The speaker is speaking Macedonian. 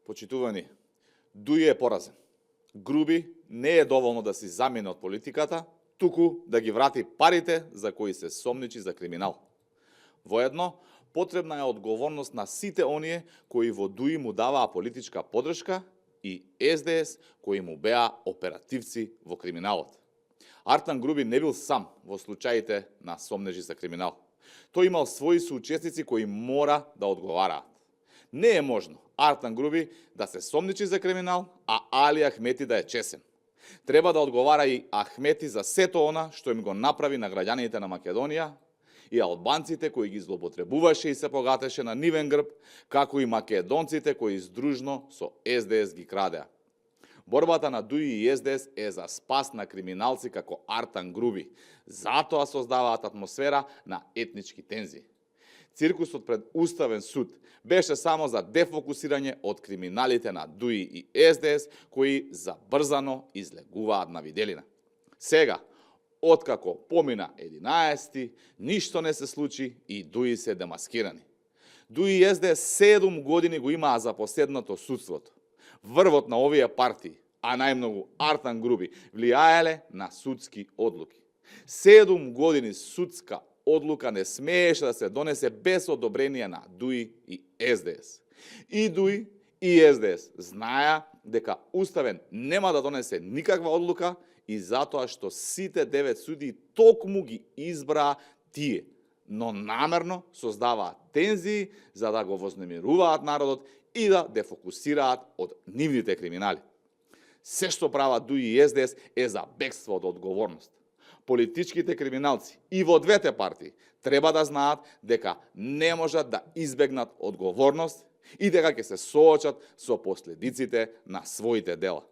Почитувани, Дуи е поразен. Груби не е доволно да си замине од политиката, туку да ги врати парите за кои се сомничи за криминал. Воедно, потребна е одговорност на сите оние кои во Дуи му даваа политичка подршка и СДС кои му беа оперативци во криминалот. Артан Груби не бил сам во случаите на сомнежи за криминал. Тој имал своји соучесници кои мора да одговараат. Не е можно Артан Груби да се сомничи за криминал, а Али Ахмети да е чесен. Треба да одговара и Ахмети за сето она што им го направи на граѓаните на Македонија и албанците кои ги злоупотребуваше и се богатеше на нивен грб, како и македонците кои здружно со СДС ги крадеа. Борбата на Дуи и СДС е за спас на криминалци како Артан Груби. Затоа создаваат атмосфера на етнички тензии. Циркусот пред Уставен суд беше само за дефокусирање од криминалите на Дуи и СДС кои забрзано излегуваат на виделина. Сега, откако помина 11-ти, ништо не се случи и Дуи се демаскирани. Дуи и СДС 7 години го имаа запоседнато судството. Врвот на овие партии, а најмногу Артан Груби, влијаеле на судски одлуки. 7 години судска одлука не смееше да се донесе без одобрение на Дуи и СДС. И Дуи и СДС знаеа дека Уставен нема да донесе никаква одлука и затоа што сите 9 суди токму ги избраа тие, но намерно создаваат тензии за да го вознемируваат народот и да дефокусираат од нивните криминали. Се што прават Дуи и СДС е за бегство од одговорност. Политичките криминалци и во двете партии треба да знаат дека не можат да избегнат одговорност и дека ќе се соочат со последиците на своите дела.